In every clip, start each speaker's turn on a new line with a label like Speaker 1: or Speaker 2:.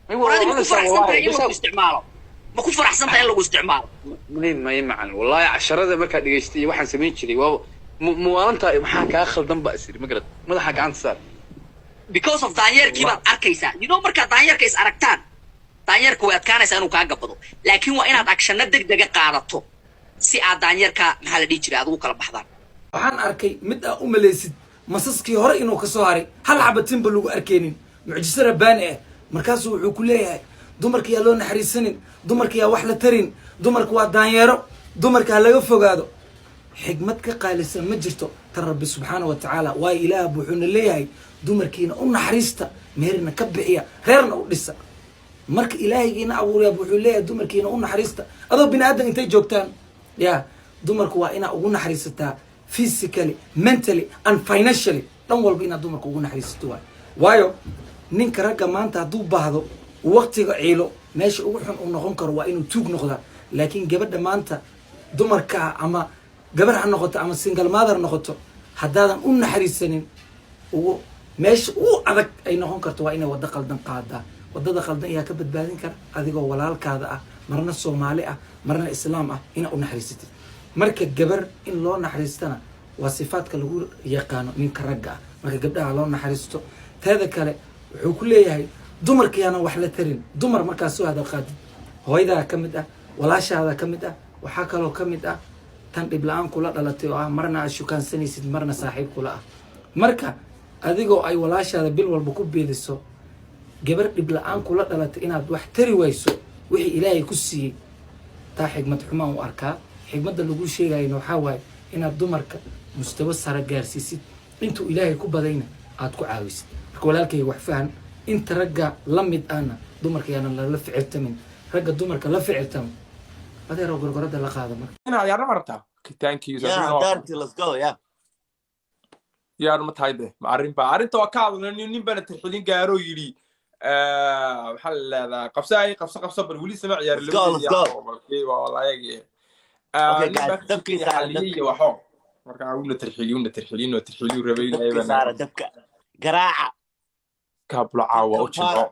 Speaker 1: War adi ma ku faraxsan tahay in lagu isticmaalo? Ma ku faraxsan tahay in lagu isticmaalo?
Speaker 2: May, may, macan, wallaahi casharada markaa dhegaystay iyo waxaan samayn jiray waa muwaalanta. Maxaa kaa khaldan ba isiri? Ma garad, madaxa gacanta saar.
Speaker 1: Because of daanyeerkii baad arkaysaa. Markaad daanyeerka is aragtaan, daanyeerka way adkaanaysaa inuu kaa gabado, laakiin waa inaad actionno deg dega qaadato si aad daanyeerka, maxaa la dhihi jiray, aad ugu kala baxdaan.
Speaker 3: Waxaan arkay mid aa u malaysid masaskii hore inuu ka soo haray, hal xabatinba lagu arkaynin, mucjiso rabbaani ah. Markaasuu wuxuu ku leeyahay, "Dumarka yaa loo naxariisanin, dumarka yaa wax la tarin, dumarka waa daanyeero, dumarka ha laga fogaado." Xigmad ka qaalisan ma jirto tan Rabbi subxaana wa tacaala. Waayo, Ilaah wuxuuna leeyahay, "Dumarkiina u naxariista, meherna ka bixiya, reerna u dhisa." Marka Ilaahaygiina abuuraya wuxuu leeyahay, "Dumarkiina u naxariista." Adoo bini aadan intay joogtaan ya dumarku waa inaa ugu naxariisataa physically, mentally and financially. Dhan walba inaad dumarka ugu naxariisato waay. Waayo, ninka ragga maanta hadduu baahdo, waqtiga ciilo, meesha ugu xun uu noqon karo waa inuu tuug noqdaa. Laakiin gabadha maanta dumarka ah, ama gabar ha noqoto ama single mother noqoto, haddaadan u naxariisanin, ugu meesha ugu adag ay noqon karto waa inay waddo qaldan qaadaa. Waddada qaldan ayaa ka badbaadin kara adigoo walaalkaada ah, marna Soomaali ah, marna Islaam ah, inaa u naxariisatid. Marka gabar in loo naxariistana waa sifaadka lagu yaqaano ninka ragga ah. Marka gabdhaha loo naxariisto. Teeda kale, wuxuu ku leeyahay, "Dumarka yaanan wax la tarin." Dumar markaas soo hadal qaadid, hooyadaa ka mid ah, walaashaada ka mid ah, waxaa kaloo ka mid ah tan dhib la-aan kula dhalatay oo ah marna aad shukaansanaysid, marna saaxiib kula ah. Marka adigoo ay walaashaada bil walba ku biiliso, gabar dhib la-aan kula dhalatay inaad wax tari wayso wixii Ilaahay ku siiyey, taa xigmad xumaan u arkaa. Xigmadda lagu sheegayana waxaa waaye inaad dumarka mustawo sare gaarsiisid, intuu Ilaahay ku badayna aad ku caawisid. Marka walaalkayga, wax fahan. Inta ragga la mid ahna, dumarka yaanan lala ficiltamin. Ragga dumarka la ficiltamo, adeero, gorgorada la qaado marka.
Speaker 4: Inaad yaarna ma rabtaa? Thank you.
Speaker 5: Yeah, Darty, let's go, yeah.
Speaker 4: Yaar ma tahay de? Ma arrin baa? Arrinta waa ka hadalnay. Nin bana tirxilin gaaro yidhi, maxaa la leedahay, qabsa ay qabso qabso, bal weli sama ciyaar.
Speaker 5: Let's go, let's go. Okay, guys, dabkii saara, dabka.
Speaker 4: Iyo waxo marka una tarxiliy, una tarxiliy, una tarxiliy rabay.
Speaker 5: Dabka saara, dabka garaaca.
Speaker 4: Kaabula caawa u jilco.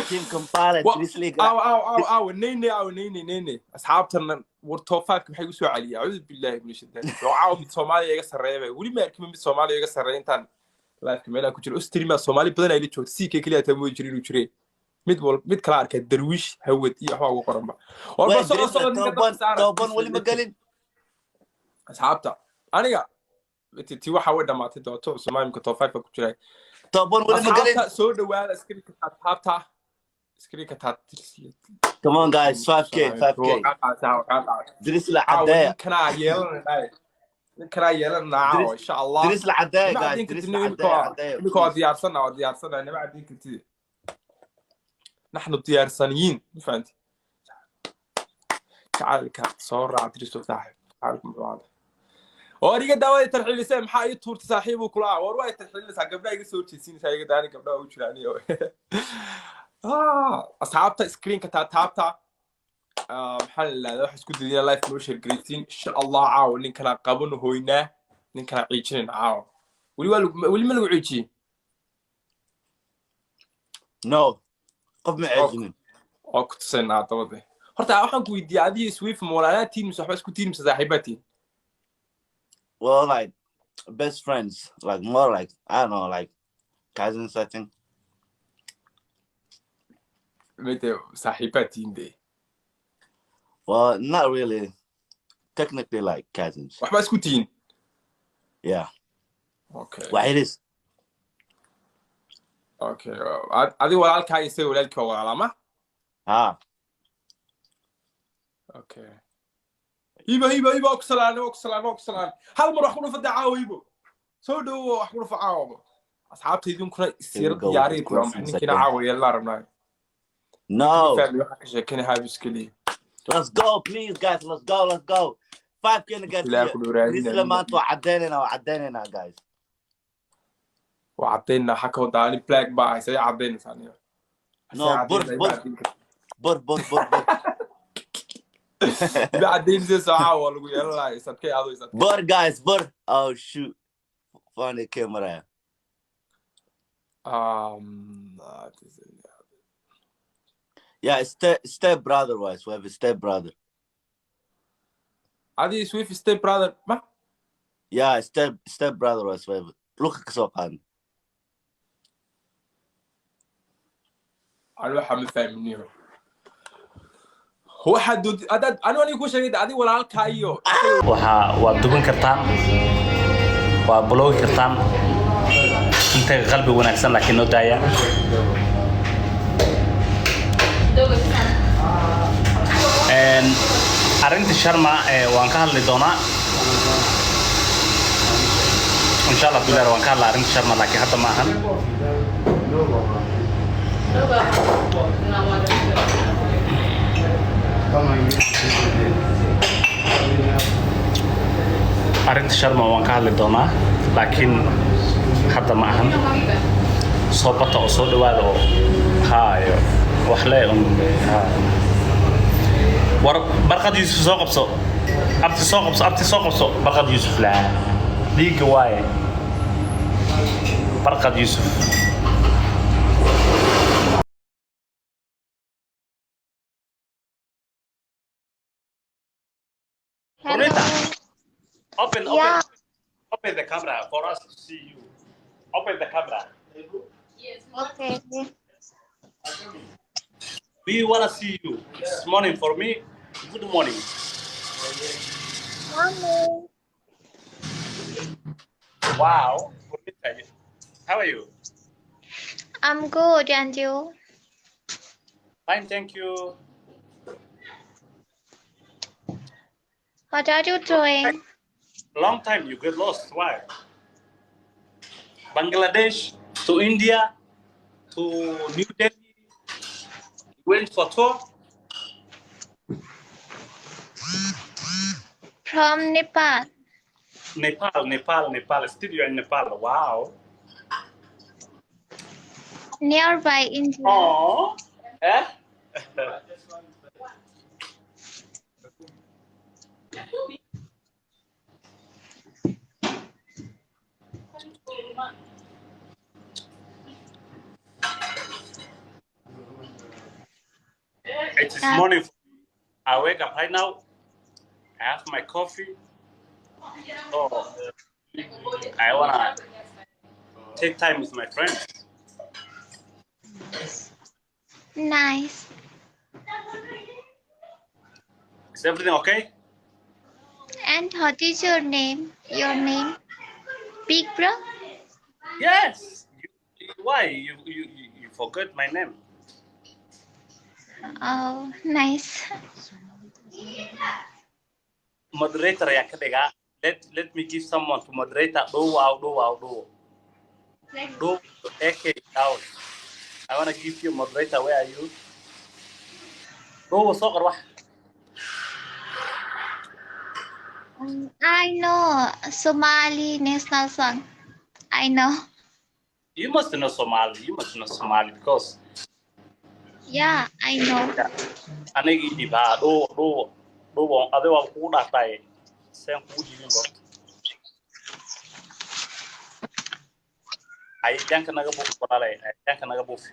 Speaker 5: Team Kampala, Grizzly.
Speaker 4: Aaw, aaw, aaw, aaw, neyne, aaw, neyne, neyne. Asxaabtan war top 5 maxay u soo celiyay? Acuudu billahi min shaitaan. Oo caawa mid Soomaaliya iga sarreeya bay weli ma arkin. Mid Soomaaliya iga sarreeya intaan liveka meelaha ku jira Australia, Soomaali badan ay la joogto. CK keliya taa moodi jira inuu jiray. Mid wal mid kala arkay, Darwiish Hawad iyo waxbaa ugu qoranba. War ba soo socda ninka dabka saara.
Speaker 5: Toban weli ma gelin.
Speaker 4: Asxaabta, aniga ti waxa way dhamaatay dooto cusub imika top 5 ku jira.
Speaker 5: 10 weli ma gelin.
Speaker 4: Asxaabta, soo dhawaada. Screenka taabta, screenka taab.
Speaker 5: Come on guys, 5K, 5K. Dirisla cadeeya.
Speaker 4: Ninkanaa yeelanaa, ninkanaa yeelanaa caawa, insha Allah.
Speaker 5: Dirisla cadeeya.
Speaker 4: Nima
Speaker 5: Guys,
Speaker 4: cadin kartid.
Speaker 5: Dirisla cadeeya, cadeeya.
Speaker 4: Imika waa diyaarsana, waa diyaarsana. Nima cadin kartid, naxnu diyaarsaniyiin, ma fahanti? Jacaylka soo raac, Diriso saaxib. Jacaylka muxuu ahaa? Oo iga daawada tarxiilisay, maxaa ii tuurtay? Saaxiibuu kula ah. War waa tarxiilinaysaa, gabdhaha iga soo horjeedsiinaysaa. Iga daani, gabdhaha u jira aniyo. Asxaabta, screenka taataabta. Maxaa la yidhahdaa, waxa isku dayina live noo share garaysiin, insha Allah. Caawa ninkanaa qabano hoynaa, ninkanaa ciijinayna caawa. Weli waa weli ma lagu ciijiyey?
Speaker 5: No, qof ma ceejinin.
Speaker 4: Oo ku tusaynaa haddaba de. Horta waxaan ku weydiiyey, adiga Swift ma walaalaa tihiin mise waxba isku tihiin mise saaxiibaa tihiin?
Speaker 5: Well, like best friends, like more like, I don't know, like cousins, I think.
Speaker 4: Mide saaxiibaa tihiin de?
Speaker 5: Well, not really, technically like cousins.
Speaker 4: Waxba isku tihiin?
Speaker 5: Yeah.
Speaker 4: Okay.
Speaker 5: What it is.
Speaker 4: Okay, adiga walaalkaa iyo isaga walaalkii waa walaala ma?
Speaker 5: Ah.
Speaker 4: Okay. Hibo, Hibo, Hibo, waa ku salaanay, waa ku salaanay, waa ku salaanay. Hal mar wax ku dhufa dee caawa. Hibo, soo dhowo, wax ku dhufa caawa. Asxaabta, idinkuna isiira diyaariya. Waa maxay ninkiina caawa yeelnaa rabnaa?
Speaker 5: No.
Speaker 4: Family waxaan ka sheekanay haabis keliya.
Speaker 5: Let's go, please guys, let's go, let's go. 5K na
Speaker 4: Ilaah
Speaker 5: gaarsiiya.
Speaker 4: ku dhowraadina.
Speaker 5: Isla maanta waa caddaynayna, waa caddaynayna guys.
Speaker 4: Waa caddaynaa, waxaa ka wadaa ani black baa ahay, say caddaynaysaa aniga?
Speaker 5: No, bur bur bur bur bur bur.
Speaker 4: Iba caddaynaysa soo caawa waa lagu yeelan lahaa. Isadkay ado, isadkay.
Speaker 5: Bur guys, bur. Oh shoot, 400K maraya. Yeah, step brother wise. We have a step brother.
Speaker 4: Adi Swift step brother ma?
Speaker 5: Yeah, step brother wise. We have. Look kasoo qaadan.
Speaker 4: Ani waxaa ma fahminiyo. Waxaad doonti haddaad anigu aniga kuu sheegay adi walaalkaa iyo
Speaker 6: Waxaa waad duban kartaan, waa blogi kartaan inta qalbi wanaagsan, laakiin noo daaya. Arrinta Sharma waan ka hadli doonaa insha Allah. Bilaar waan ka hadlaa arrinta Sharma, laakiin hadda ma ahan. Arrinta Sharma waan ka hadli doonaa, laakiin hadda ma ahan. Soo bata oo soo dhawaada oo haayo wax le un ha. War Barqad Yuusuf soo qabso, abti soo qabso, abti soo qabso. Barqad Yuusuf laa dhiigga waaye, Barqad Yuusuf.
Speaker 7: Hello.
Speaker 6: Open, open.
Speaker 7: Yeah.
Speaker 6: Open the camera for us to see you. Open the camera.
Speaker 7: Okay.
Speaker 6: We wanna see you. It's morning for me. Good morning.
Speaker 7: Morning.
Speaker 6: Wow. How are you?
Speaker 7: I'm good, and you?
Speaker 6: Fine, thank you.
Speaker 7: What are you doing?
Speaker 6: Long time you get lost. Why? Bangladesh to India to New Delhi. You went for tour?
Speaker 7: From Nepal.
Speaker 6: Nepal, Nepal, Nepal. Still you're in Nepal. Wow.
Speaker 7: Nearby India.
Speaker 6: Oh. Eh? It is morning. I wake up right now. I have my coffee. So I wanna take time with my friends.
Speaker 7: Nice.
Speaker 6: Is everything okay?
Speaker 7: And what is your name? Your name? Big bro?
Speaker 6: Yes. Why you forgot my name?
Speaker 7: Oh, nice.
Speaker 6: Moderator ayaa ka dhigaa. Let me give someone to moderator. Dhow dhow dhow dhow AK down. I wanna give you moderator. Where are you? Dhow soo qor wax.
Speaker 7: I know Somali national song. I know.
Speaker 6: You must know Somali. You must know Somali because
Speaker 7: Yeah, I know.
Speaker 6: Aniga ii dhiib haa dhow dhow dhow adiga waan kugu dhaartay seen kugu dhiibin borta cayayaanka naga buufi walaalay, cayayaanka naga buufi.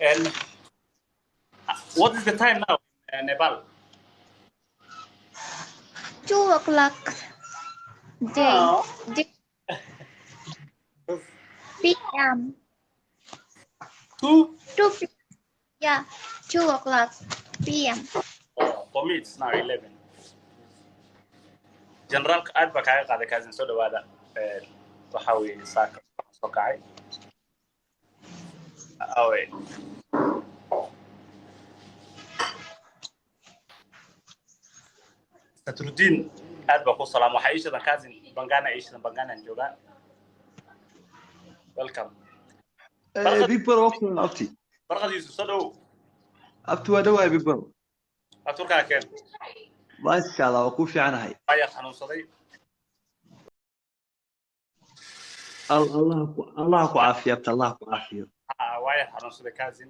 Speaker 6: And what is the time now in Nepal?
Speaker 7: 2 o'clock. Day.
Speaker 6: Oh.
Speaker 7: Day. PM.
Speaker 6: 2?
Speaker 7: 2. Yeah, 2 o'clock PM.
Speaker 6: Oh, for me it's now 11. Generaalka aad baa kaaga qaaday kaasin soo dhawaada. Waxa weeye saaka soo kacay awe Satruddin, aad baa ku salaam. Waxaa ii shidan kaasin Bangana, ii shidan Banganaan joogaa. Welcome. Barqad.
Speaker 8: Big bro, waqti abti.
Speaker 6: Barqad Yuusuf, soo dhowow.
Speaker 8: Abti, waa dhawaay, big bro.
Speaker 6: Aturkaa keen.
Speaker 8: Maasha Allah, waa kuu fiicanahay.
Speaker 6: Ayaa xanuunsaday.
Speaker 8: Allah ku caafiyo abti, Allah ku caafiyo.
Speaker 6: Ah, waa xanuunsaday cousin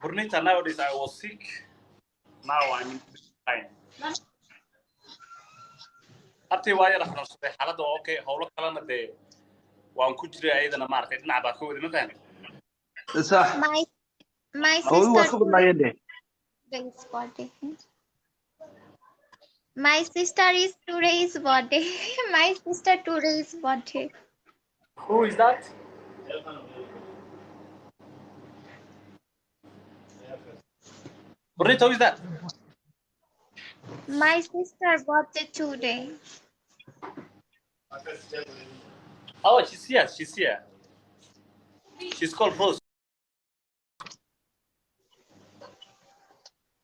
Speaker 6: Burnita. Nowadays I was sick. Now I'm fine. Abti, waa yar xanuunsaday, xaaladda waa okay. Howlo kalena dee Waan ku jiray ayadana, maaragtay, dhinac baa ka wadi, ma fahamtay?
Speaker 8: Sax.
Speaker 7: My
Speaker 8: Hawluhu waa
Speaker 7: sister
Speaker 8: ka badnaayeen dheh.
Speaker 7: Today's birthday. My sister is today's birthday. My sister today's birthday.
Speaker 6: Who is that? Burrito, who is that?
Speaker 7: My sister birthday today.
Speaker 6: Oh, she's here. She's here. She's called Rose.